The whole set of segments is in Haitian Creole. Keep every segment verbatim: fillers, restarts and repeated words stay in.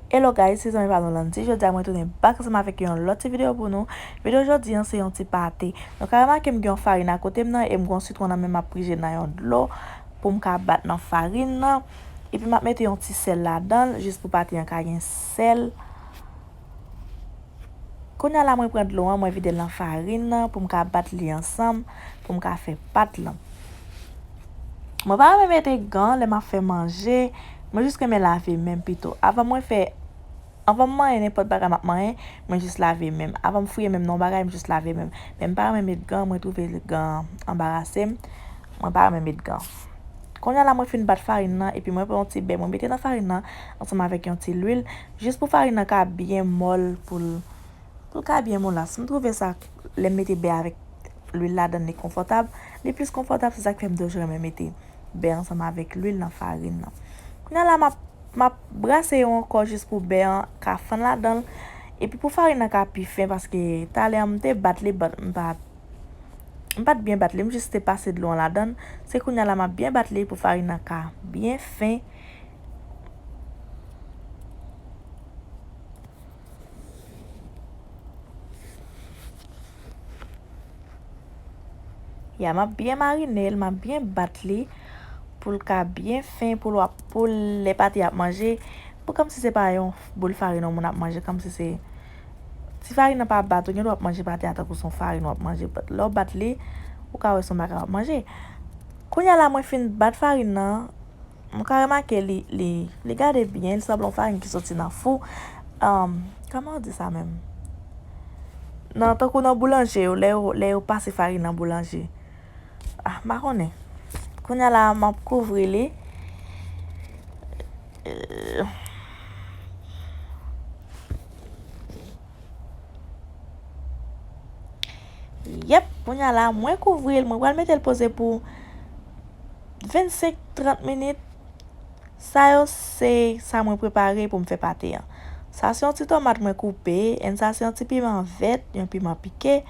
Hello guys, se zanmi pa nou Landy. Jodi a mwen tounen back ansanm avèk yon lòt ti videyo pou nou. Videyo jodi an se yon ti pate. Nou ka remake m gen yon farin akote m nan e m gen yon sitwon nan men m ap prije nan yon dlo pou m ka bat nan farin nan. Epi m ap mete yon ti sèl ladan l jis pou pate an ka gen sèl. Kounye a la mwen pran dlo an, mwen vide l nan farin nan pou m ka bat li ansanm, pou m ka fè pat lan. Mwen pa renmen mete gan lè m ap fè manje, mwen jis renmen lave men m pito. Avan mwen fè, avan m manyen nenpòt bagay m ap manyen, mwen jis lave men m. Avan m fouye men m nan yon bagay, m jis lave men m. Men m pa renmen met gan, mwen twouve gan anbarase m. Mwen pa renmen met gan. Kounye a la mwen fin bat farin nan, epi mwen pran yon ti bè, mwen mete nan farin nan ansanm avèk yon ti lwil, jis pou farin nan ka byen mòl, pou l, pou l ka byen molas. M twouve sa, lè m mete bè avèk lwil ladan l, li konfòtab. Li plis konfòtab, se sa k fè m toujou renmen mete bè ansanm avèk lwil nan farin nan. Kounye a la, m ap, m ap brase yo ankò jis pou bè an ka fann ladan l. Epi pou farin nan ka pi fen, paske talè an m te bat li, but m pa, m pa t byen bat li, m jis te pase dlo an ladan l. Se kounye a la m ap byen bat li pou farin nan ka byen fen. Ya, m ap byen marine l, m ap byen bat li pou l ka byen fen, pou l ap, pou lè pate ap manje, pou kòmsi se pa yon boul farin yon moun ap manje, kòmsi se, si farin nan pa bat ou, gen dwa w ap manje pate a tankou se yon farin w ap manje, but lè w bat li, ou ka wè se yon bagay w ap manje. Kounye a la, mwen fin bat farin nan, nou ka remake li, li, li gade byen, li sanble yon farin ki soti nan fou. Um, kòman yo di sa menm? Nan, tankou nan boulanje yo, lè yo, lè yo pase farin nan boulanje. Ah, m pa konnen. Kounye a la, m ap kouvri li. Euh. Yep, kounye a la, mwen kouvri l, mwen pral mete l poze pou vennsenk, trant minit. Sa yo se sa mwen prepare pou m fè pate an. Sa se yon ti tomat mwen koupe, and sa se yon ti piman vèt, yon piman pike.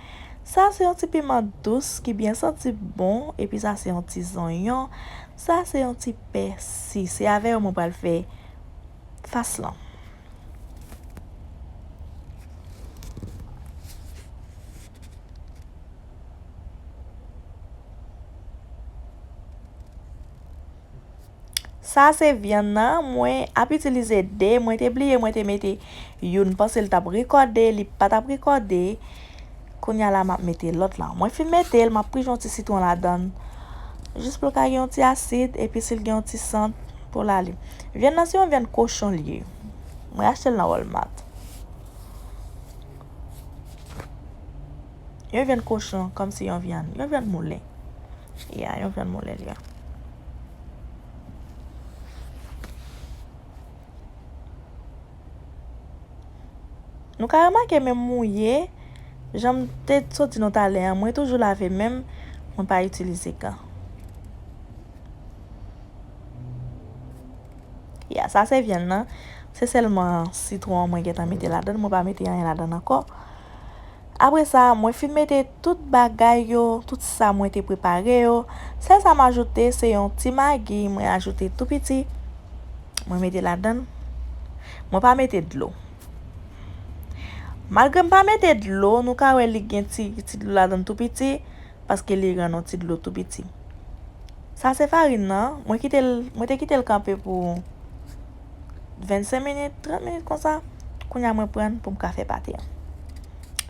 Sa se yon ti piman dous ki byen santi bon, epi sa se yon ti zonyon. Sa se yon ti pèsi. Se avè yo mwen pral fè fas lan. Sa se vyann nan, mwen ap itilize de, mwen te bliye mwen te mete youn, panse l t ap rekòde, li pa t ap rekòde. Kounye a la m ap mete lòt la. Mwen fin mete l, m ap prije yon ti sitwon ladan l. Jis pou l ka gen yon ti asid, epi si l gen yon ti sant pou l ale. Vyann nan se yon vyann kochon li ye. Mwen achte l nan Walmart. Yon vyann kochon, kòmsi yon vyann, yon vyann moulen. Ya, yon vyann moulen li ye. Nou ka remake men m mouye, jan m te sot di nou talè an, mwen toujou lave men m, mwen pa itilize gan. Ya, sa se vyann nan. Se sèlman sitwon an mwen gentan mete ladan l, mwen pa mete anyen ladan l ankò. Apre sa, mwen fin mete tout bagay yo, tout sa mwen te prepare yo. Sèl sa m ajoute, se yon ti magi, mwen ajoute tou piti. Mwen mete ladan l. Mwen pa mete dlo. Malgre m pa mete dlo, nou ka wè li gen ti, ti dlo ladan l tou piti, paske li rann yon ti dlo tou piti. Sa se farin nan, mwen kite l, mwen te kite l kanpe pou vennsenk minit, trant minit konsa. Kounye a mwen pran l pou m ka fè pate an.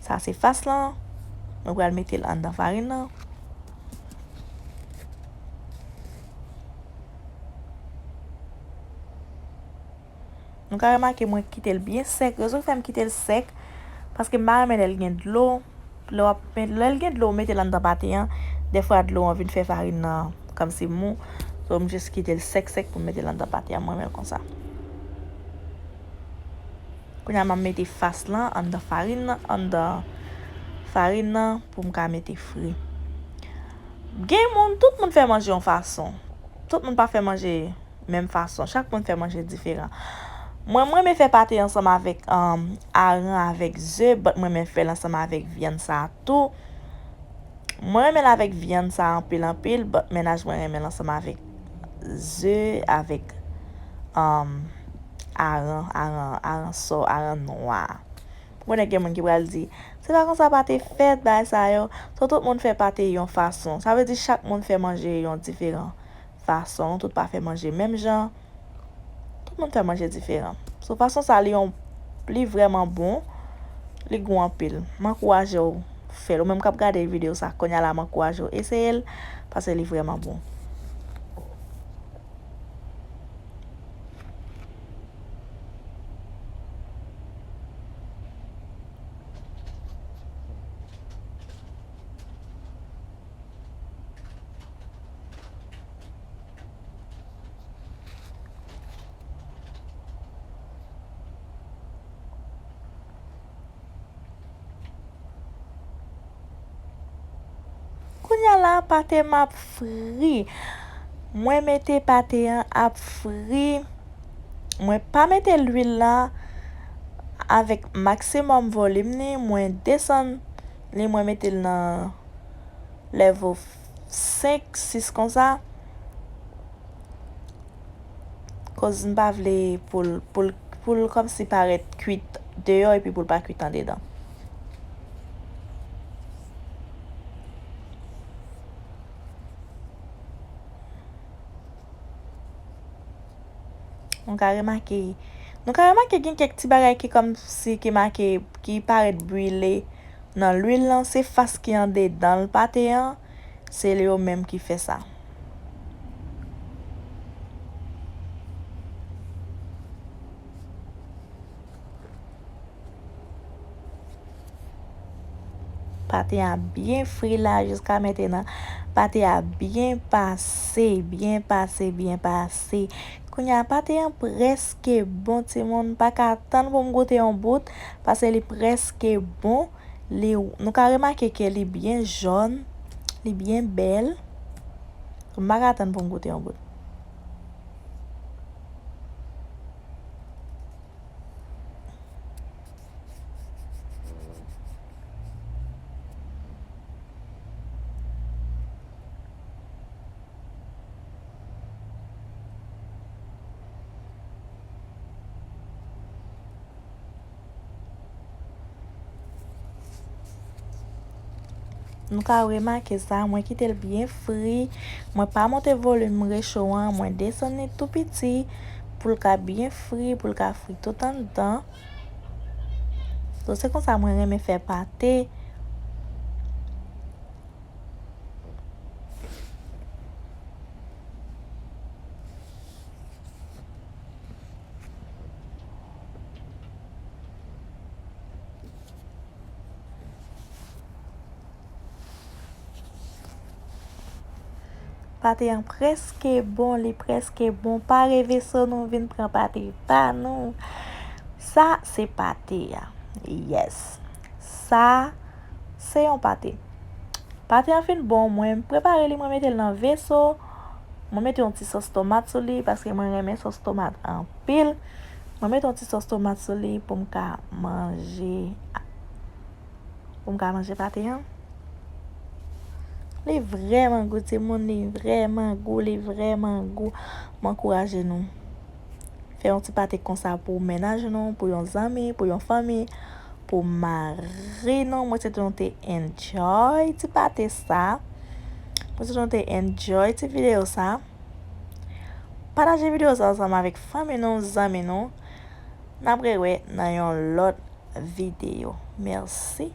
Sa se fas lan, mwen pral mete l anndan farin nan. Nou ka remake mwen kite l byen sèk. Rezon ki fè m kite l sèk, paske m pa renmen lè l gen dlo. Lè w ap met, lè l gen dlo, w mete l anndan pate an, dèfwa dlo an vin fè farin nan kòmsi mou. So, m jis kite l sèk sèk pou m mete l anndan pate an. Mwen renmen l konsa. Kounye a, m ap mete fas lan anndan farin nan, anndan farin nan pou m ka mete fri. Gen moun, tout moun fè manje yon fason. Tout moun pa fè manje menm fason. Chak moun fè manje diferan. Mwen, mwen renmen fè pate ansanm avèk, um, aran avèk ze, but mwen renmen fè l ansanm avèk vyann sa a tou. Mwen renmen l avèk vyann sa a anpil, anpil, but mennaj mwen renmen l ansanm avèk ze, avèk, um, aran, aran, aransò, aran nwa. Ou konnen gen moun ki pral di, "Se pa konsa pate fèt, bagay sa yo." So, tout moun fè pate yon fason. Sa vle di chak moun fè manje yon diferan fason. Tout pa fè manje menm jan. Tout moun fè manje diferan. So, fason sa, li yon, li vrèman bon. Li gou anpil. M ankouraje w fè l. Ou menm k ap gade videyo sa, kounye a la, m ankouraje w eseye l, paske li vrèman bon. Kounye a la, pate m ap fri. Mwen mete pate an ap fri. Mwen pa mete lwil la avèk maksimòm volim ni. Mwen desann li, mwen mete l nan level senk, sis konsa. Koz m pa vle pou l, pou l, pou l kòmsi parèt kwit deyò epi pou l pa kwit andedan. Nou ka remake, nou ka remake gen kèk ti bagay ki kòmsi ki make, ki parèt brile nan lwil lan, se fas ki andedan l pate an, se li yo menm ki fè sa. Pate a byen fri la jiska mentenan. Pate a byen pase, byen pase, byen pase. Kounye a pate an prèske bon, timoun. M pa ka tann pou m goute yon bout, paske li prèske bon. Li, nou ka remake ke li byen jòn, li byen bèl. M pa ka tann pou m goute yon bout. Nou ka remake sa, mwen kite l byen fri. Mwen pa monte volim recho an, mwen desann li tou piti pou l ka byen fri, pou l ka fri tout anndan. So, se konsa mwen renmen fè pate. Pate an prèske bon, li prèske bon. Pare veso nou vin pran pate pa nou. Sa se pate a. Yes. Sa se yon pate. Pate an fin bon, mwen prepare li, mwen mete l nan veso. Mwen mete yon ti sòs tomat sou li, paske mwen renmen sòs tomat anpil. Mwen mete yon ti sòs tomat sou li pou m ka manje, pou m ka manje pate an. Li vrèman gou, timoun, li vrèman gou, li vrèman gou. M ankouraje nou. Fè yon ti pate konsa pou mennaj nou, pou yon zanmi, pou yon fanmi, pou mari nou. Mwen swete nou te enjoy ti pate sa. Mwen swete nou te enjoy ti videyo sa. Pataje videyo sa ansanm avèk fanmi nou, zanmi nou. N ap rewè nan yon lòt videyo. Mèsi.